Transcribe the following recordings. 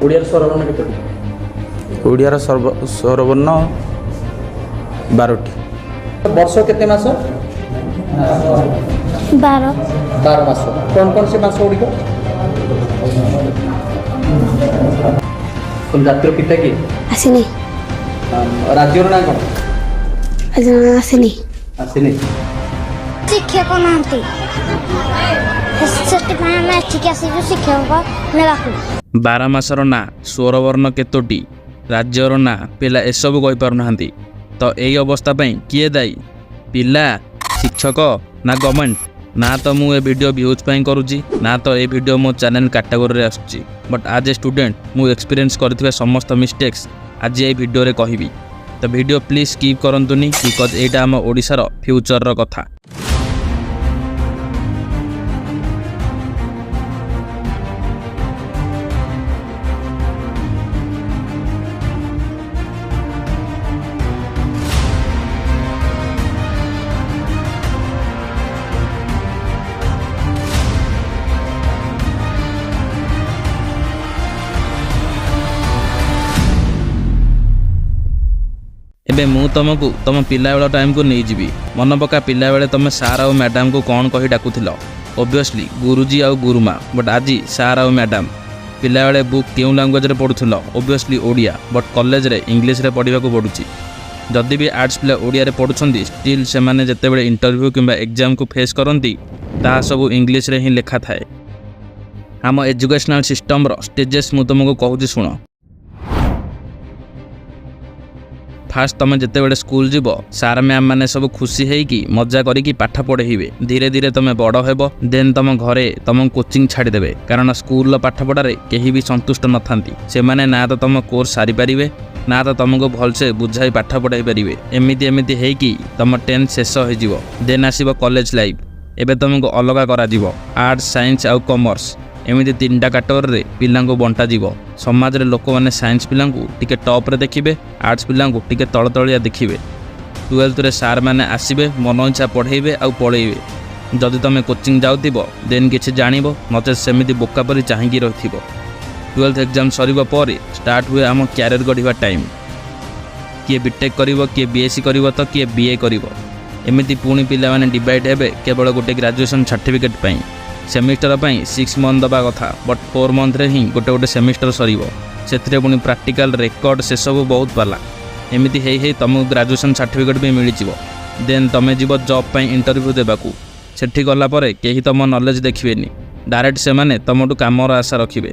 ଓଡ଼ିଆର ସ୍ୱରବର୍ଣ୍ଣ କେତୋଟି? ଓଡ଼ିଆର ସ୍ୱରବର୍ଣ୍ଣ 12ଟି। ବର୍ଷ କେତେ ମାସ? 12। 12 ମାସ। କ'ଣ କ'ଣ ସେ ମାସ ଗୁଡ଼ିକ? ତୁମ ଜାତିର ପିତା କିଏ? ଆସିନି। ରାଜ୍ୟର ନାଁ କ'ଣ? ଆସିନି। ଆସିନି। ଶିକ୍ଷକ ନାହାନ୍ତି, ସେଥିପାଇଁ ଆମେ ଏଠିକି ଆସିଛୁ ଶିକ୍ଷକ ନେବାକୁ। 12 ମାସର ନାଁ, ସ୍ୱରବର୍ଣ୍ଣ କେତୋଟି, ରାଜ୍ୟର ନାଁ, ପିଲା ଏସବୁ କହିପାରୁନାହାନ୍ତି। ତ ଏଇ ଅବସ୍ଥା ପାଇଁ କିଏ ଦାୟୀ? ପିଲା, ଶିକ୍ଷକ ନା ଗଭର୍ଣ୍ଣମେଣ୍ଟ? ନା ତ ମୁଁ ଏ ଭିଡ଼ିଓ ଭ୍ୟୁଜ୍ ପାଇଁ କରୁଛି, ନା ତ ଏ ଭିଡ଼ିଓ ମୋ ଚ୍ୟାନେଲ୍ କାଟାଗୋରୀରେ ଆସୁଛି। ବଟ୍ ଆଜ୍ ଏ ଷ୍ଟୁଡେଣ୍ଟ ମୁଁ ଏକ୍ସପିରିଏନ୍ସ କରିଥିବା ସମସ୍ତ ମିଷ୍ଟେକ୍ସ ଆଜି ଏଇ ଭିଡ଼ିଓରେ କହିବି। ତ ଭିଡ଼ିଓ ପ୍ଲିଜ୍ ସ୍କିପ୍ କରନ୍ତୁନି, because ଏଇଟା ଆମ ଓଡ଼ିଶାର ଫ୍ୟୁଚରର କଥା। ଏବେ ମୁଁ ତୁମକୁ ତୁମ ପିଲାବେଳ ଟାଇମ୍କୁ ନେଇଯିବି। ମନେ ପକା, ପିଲାବେଳେ ତୁମେ ସାର୍ ଆଉ ମ୍ୟାଡ଼ାମକୁ କ'ଣ କହି ଡାକୁଥିଲ? ଅବଭିୟସଲି ଗୁରୁଜୀ ଆଉ ଗୁରୁମା, ବଟ୍ ଆଜି ସାର୍ ଆଉ ମ୍ୟାଡ଼ାମ। ପିଲାବେଳେ ବୁକ୍ କେଉଁ ଲାଙ୍ଗୁଏଜରେ ପଢ଼ୁଥିଲ? ଅବଭିୟସଲି ଓଡ଼ିଆ, ବଟ୍ କଲେଜରେ ଇଂଲିଶରେ ପଢ଼ିବାକୁ ପଡ଼ୁଛି। ଯଦି ବି ଆର୍ଟ୍ସ ପିଲା ଓଡ଼ିଆରେ ପଢ଼ୁଛନ୍ତି, ଷ୍ଟିଲ୍ ସେମାନେ ଯେତେବେଳେ ଇଣ୍ଟରଭ୍ୟୁ କିମ୍ବା ଏକ୍ଜାମକୁ ଫେସ୍ କରନ୍ତି, ତାହା ସବୁ ଇଂଲିଶରେ ହିଁ ଲେଖା ଥାଏ। ଆମ ଏଜୁକେସନାଲ୍ ସିଷ୍ଟମର ଷ୍ଟେଜେସ୍ ମୁଁ ତୁମକୁ କହୁଛି, ଶୁଣ। ଫାଷ୍ଟ ତୁମେ ଯେତେବେଳେ ସ୍କୁଲ ଯିବ, ସାର୍ ମ୍ୟାମ୍ ମାନେ ସବୁ ଖୁସି ହେଇକି ମଜା କରିକି ପାଠ ପଢ଼େଇବେ। ଧୀରେ ଧୀରେ ତୁମେ ବଡ଼ ହେବ, ଦେନ୍ ତୁମ ଘରେ ତୁମକୁ କୋଚିଂ ଛାଡ଼ିଦେବେ, କାରଣ ସ୍କୁଲର ପାଠପଢ଼ାରେ କେହି ବି ସନ୍ତୁଷ୍ଟ ନଥାନ୍ତି। ସେମାନେ ନା ତ ତୁମ କୋର୍ସ ସାରିପାରିବେ, ନା ତ ତୁମକୁ ଭଲସେ ବୁଝାଇ ପାଠ ପଢ଼ାଇ ପାରିବେ। ଏମିତି ଏମିତି ହେଇକି ତୁମ ଟେନ୍ଥ ଶେଷ ହେଇଯିବ। ଦେନ୍ ଆସିବ କଲେଜ ଲାଇଫ୍। ଏବେ ତୁମକୁ ଅଲଗା କରାଯିବ, ଆର୍ଟ୍ସ, ସାଇନ୍ସ ଆଉ କମର୍ସ, ଏମିତି ତିନିଟା କାଟଗୋରୀରେ ପିଲାଙ୍କୁ ବଣ୍ଟାଯିବ। ସମାଜରେ ଲୋକମାନେ ସାଇନ୍ସ ପିଲାଙ୍କୁ ଟିକେ ଟପ୍ରେ ଦେଖିବେ, ଆର୍ଟ୍ସ ପିଲାଙ୍କୁ ଟିକେ ତଳତଳିଆ ଦେଖିବେ। ଟୁଏଲ୍ଥରେ ସାର୍ମାନେ ଆସିବେ, ମନ ଇଚ୍ଛା ପଢ଼େଇବେ ଆଉ ପଳେଇବେ। ଯଦି ତୁମେ କୋଚିଂ ଯାଉଥିବ, ଦେନ୍ କିଛି ଜାଣିବ, ନଚେତ୍ ସେମିତି ବୋକା ପରି ଚାହିଁକି ରହିଥିବ। ଟୁଏଲ୍ଥ ଏକ୍ଜାମ୍ ସରିବା ପରେ ଷ୍ଟାର୍ଟ ହୁଏ ଆମ କ୍ୟାରିୟର ଗଢ଼ିବା ଟାଇମ୍। କିଏ ବିଟେକ୍ କରିବ, କିଏ ବିଏସ୍ସି କରିବ ତ କିଏ ବିଏ କରିବ। ଏମିତି ପୁଣି ପିଲାମାନେ ଡିଭାଇଡ଼ ହେବେ କେବଳ ଗୋଟେ ଗ୍ରାଜୁଏସନ୍ ସାର୍ଟିଫିକେଟ୍ ପାଇଁ। ସେମିଷ୍ଟର ପାଇଁ 6 ମନ୍ଥ ଦେବା କଥା, ବଟ୍ 4 ମନ୍ଥରେ ହିଁ ଗୋଟେ ଗୋଟେ ସେମିଷ୍ଟର ସରିବ। ସେଥିରେ ପୁଣି ପ୍ରାକ୍ଟିକାଲ, ରେକର୍ଡ଼, ସେସବୁ ବହୁତ ପାଲା। ଏମିତି ହେଇ ହେଇ ତୁମକୁ ଗ୍ରାଜୁଏସନ୍ ସାର୍ଟିଫିକେଟ୍ ବି ମିଳିଯିବ। ଦେନ୍ ତୁମେ ଯିବ ଜବ୍ ପାଇଁ ଇଣ୍ଟରଭ୍ୟୁ ଦେବାକୁ। ସେଠି ଗଲା ପରେ କେହି ତୁମ ନଲେଜ୍ ଦେଖିବେନି, ଡାଇରେକ୍ଟ ସେମାନେ ତୁମଠୁ କାମର ଆଶା ରଖିବେ।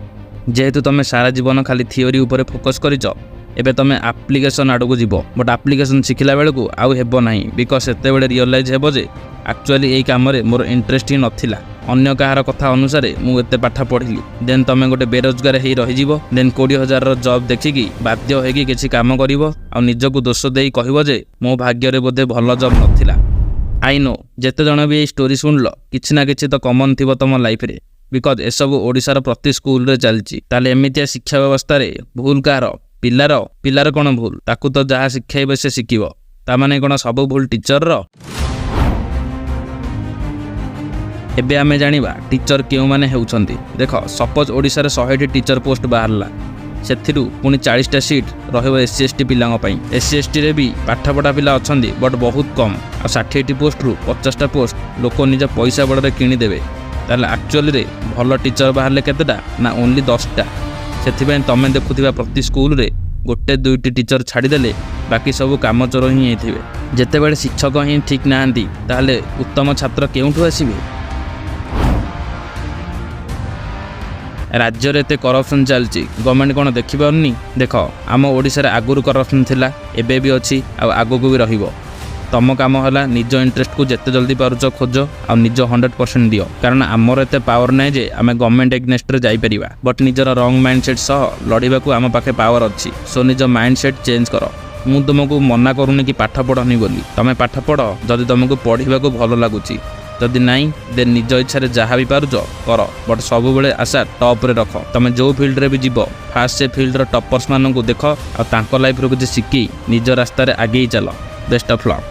ଯେହେତୁ ତୁମେ ସାରା ଜୀବନ ଖାଲି ଥିଓରି ଉପରେ ଫୋକସ୍ କରିଛ, ଏବେ ତୁମେ ଆପ୍ଲିକେସନ୍ ଆଡ଼କୁ ଯିବ। ବଟ୍ ଆପ୍ଲିକେସନ୍ ଶିଖିଲା ବେଳକୁ ଆଉ ହେବ ନାହିଁ, because ସେତେବେଳେ ରିଅଲାଇଜ୍ ହେବ ଯେ ଆକ୍ଚୁଆଲି ଏଇ କାମରେ ମୋର ଇଣ୍ଟରେଷ୍ଟ ହିଁ ନଥିଲା, ଅନ୍ୟ କାହାର କଥା ଅନୁସାରେ ମୁଁ ଏତେ ପାଠ ପଢ଼ିଲି। ଦେନ୍ ତୁମେ ଗୋଟେ ବେରୋଜଗାର ହେଇ ରହିଯିବ। ଦେନ୍ 20,000ର ଜବ୍ ଦେଖିକି ବାଧ୍ୟ ହେଇକି କିଛି କାମ କରିବ ଆଉ ନିଜକୁ ଦୋଷ ଦେଇ କହିବ ଯେ ମୋ ଭାଗ୍ୟରେ ବୋଧେ ଭଲ ଜବ୍ ନଥିଲା। I no, ଯେତେ ଜଣ ବି ଏଇ ଷ୍ଟୋରି ଶୁଣିଲ, କିଛି ନା କିଛି ତ କମନ୍ ଥିବ ତୁମ ଲାଇଫରେ, because ଏସବୁ ଓଡ଼ିଶାର ପ୍ରତି ସ୍କୁଲରେ ଚାଲିଛି। ତାହେଲେ ଏମିତିଆ ଶିକ୍ଷା ବ୍ୟବସ୍ଥାରେ ଭୁଲ କାହାର? ପିଲାର? ପିଲାର କ'ଣ ଭୁଲ? ତାକୁ ତ ଯାହା ଶିଖାଇବେ ସେ ଶିଖିବ। ତାମାନେ କ'ଣ ସବୁ ଭୁଲ ଟିଚରର? ଏବେ ଆମେ ଜାଣିବା ଟିଚର କେଉଁମାନେ ହେଉଛନ୍ତି। ଦେଖ, ସପୋଜ ଓଡ଼ିଶାରେ 100ଟି ଟିଚର ପୋଷ୍ଟ ବାହାରିଲା, ସେଥିରୁ ପୁଣି 40ଟା ସିଟ୍ ରହିବ ଏସ୍ ସି ଏସ୍ ଟି ପିଲାଙ୍କ ପାଇଁ। ଏସ୍ ସି ଏସ୍ ଟିରେ ବି ପାଠପଢ଼ା ପିଲା ଅଛନ୍ତି, ବଟ୍ ବହୁତ କମ୍। ଆଉ 60ଟି ପୋଷ୍ଟରୁ 50ଟା ପୋଷ୍ଟ ଲୋକ ନିଜ ପଇସା ବଳରେ କିଣିଦେବେ। ତାହେଲେ ଆକ୍ଚୁଆଲିରେ ଭଲ ଟିଚର ବାହାରିଲେ କେତେଟା? ନା ଓନ୍ଲି 10ଟା। ସେଥିପାଇଁ ତମେ ଦେଖୁଥିବା ପ୍ରତି ସ୍କୁଲରେ ଗୋଟେ ଦୁଇଟି ଟିଚର ଛାଡ଼ିଦେଲେ ବାକି ସବୁ କାମଚୋର ହିଁ ହେଇଥିବେ। ଯେତେବେଳେ ଶିକ୍ଷକ ହିଁ ଠିକ୍ ନାହାନ୍ତି, ତାହେଲେ ଉତ୍ତମ ଛାତ୍ର କେଉଁଠୁ ଆସିବେ? ରାଜ୍ୟରେ ଏତେ କରପ୍ସନ୍ ଚାଲିଛି, ଗଭର୍ଣ୍ଣମେଣ୍ଟ କ'ଣ ଦେଖିପାରୁନି? ଦେଖ, ଆମ ଓଡ଼ିଶାରେ ଆଗରୁ କରପ୍ସନ୍ ଥିଲା, ଏବେ ବି ଅଛି ଆଉ ଆଗକୁ ବି ରହିବ। ତମ କାମ ହେଲା ନିଜ ଇଣ୍ଟରେଷ୍ଟକୁ ଯେତେ ଜଲ୍ଦି ପାରୁଛ ଖୋଜ ଆଉ ନିଜ 100% ଦିଅ, କାରଣ ଆମର ଏତେ ପାୱାର ନାହିଁ ଯେ ଆମେ ଗଭର୍ଣ୍ଣମେଣ୍ଟ ଏଗନେଷ୍ଟରେ ଯାଇପାରିବା, ବଟ୍ ନିଜର ରଙ୍ଗ ମାଇଣ୍ଡ ସେଟ୍ ସହ ଲଢ଼ିବାକୁ ଆମ ପାଖେ ପାୱାର ଅଛି। ସୋ ନିଜ ମାଇଣ୍ଡ ସେଟ୍ ଚେଞ୍ଜ କର। ମୁଁ ତୁମକୁ ମନା କରୁନି କି ପାଠ ପଢ଼ନି ବୋଲି। ତମେ ପାଠ ପଢ଼ ଯଦି ତୁମକୁ ପଢ଼ିବାକୁ ଭଲ ଲାଗୁଛି। ଯଦି ନାହିଁ, ଦେନ୍ ନିଜ ଇଚ୍ଛାରେ ଯାହା ବି ପାରୁଛ କର, ବଟ୍ ସବୁବେଳେ ଆଶା ଟପ୍ରେ ରଖ। ତମେ ଯେଉଁ ଫିଲ୍ଡରେ ବି ଯିବ, ଫାଷ୍ଟ ସେ ଫିଲ୍ଡର ଟପର୍ସମାନଙ୍କୁ ଦେଖ ଆଉ ତାଙ୍କ ଲାଇଫରୁ କିଛି ଶିଖି ନିଜ ରାସ୍ତାରେ ଆଗେଇ ଚାଲ। Best of luck.